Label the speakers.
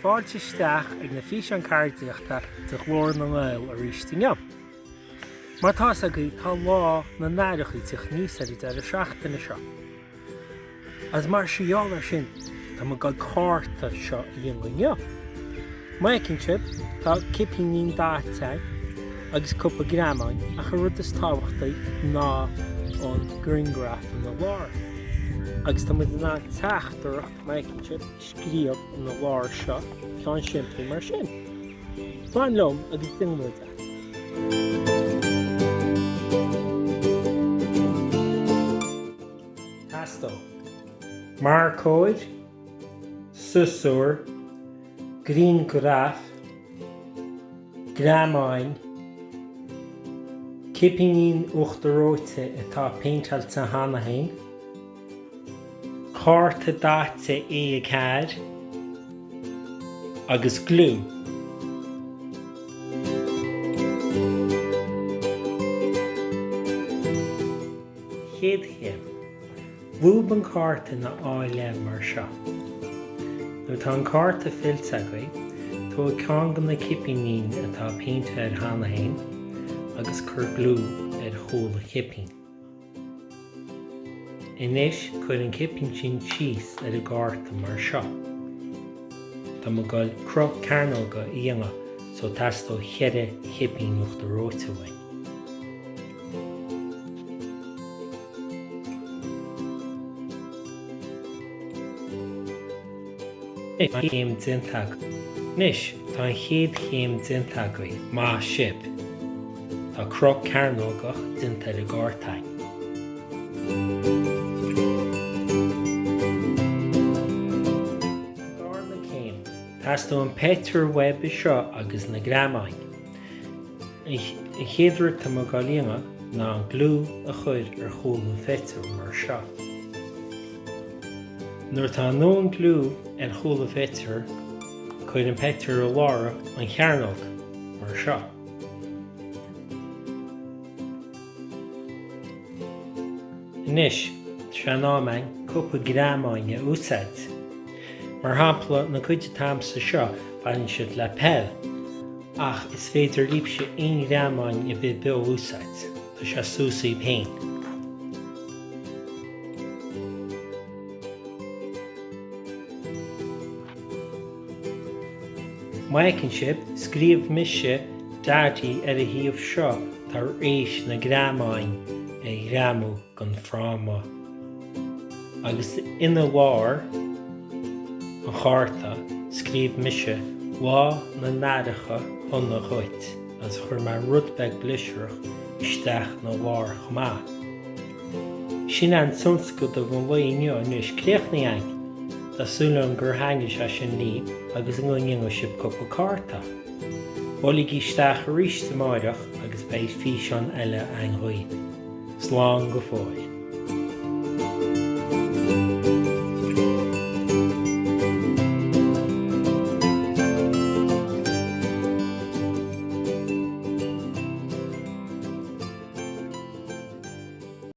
Speaker 1: Fáilte isteach ag na físeáin ceardaíochta de Ghlór na nGael arís inniu. Mar atá fhios agaibh tá Lá na nAithreacha ag tíocht aníos ar an deireadh seachtaine seo. Agus mar gheall ar sin tá muid ag goil cárta seo a dhéanamh inniu. Má fheiceann sibh tá cipíní daite againn agus cúpla greamáin ach an rud is tábhachtaí ná an grianghraf ina lár. Agus tá muid in ann teachtaireacht, má fheiceann sibh, a scríobh ina lár seo, ceann simplí mar sin. Fan liom agus déanfaidh muid é. Teastóidh. Marcóir, siosúr, grianghraf, greamáin, cipíní uachtar reoite atá péinteáilte cheana féin, cárta daite A4 agus gliú. Chéad chéim, Lúb an cárta ina dhá leith mar seo. Nuair atá an cárta fillte agaibh, tóg ceann de na cipíní atá péinteáilte air cheana féin agus cuir gliú ar chúl an chipín. Anois cuir an cipín sin síos ar an gcárta mar seo. Tá muid ag goil cruth cearnóga a dhéanamh so teastóidh cheithre chipín uachtar reoite uainn. Chéim déanta agaibh. Anois tá an chéad chéim déanta agaibh. Maith sibh! Tá cruth cearnógach déanta ar an gcárta againn. Darna céim, teastóidh an peitir web seo agus na greamáin. An chéad rud atá muid ag goil a dhéanamh ná an gliú a chur ar chúl an pheitir mar seo. Nuair atá an dóthain gliú ar chúl an pheitir, cuir an peitir i lár an chearnóg mar seo. Anois, tá sé in am againn cúpla greamáin a úsáid. Mar shampla, na cuid atá a'msa seo, baineann siad le peil, ach is féidir libhse aon ghreamáin ar bith beo a úsáid, tá sé suas daoibh féin. Má fheiceann sibh, scríobh mise Daddy ar an thaobh seo tar éis na greamáin a ghreamú den fráma. Agus ina lár an chárta, scríobh mise Lá na nAithreacha Shona Dhuit agus chuir mé rud beag gliosrach isteach ina lár chomh maith. Sin é an tionscadal an lae inniu anois críochnaithe againn. Tá súil agam gur thaitnigh sé sin libh agus go ndéanfaidh sibh cúpla cárta. Buailigí isteach arís amáireach agus beidh físeán eile againn dhaoibh. Slán go fóill.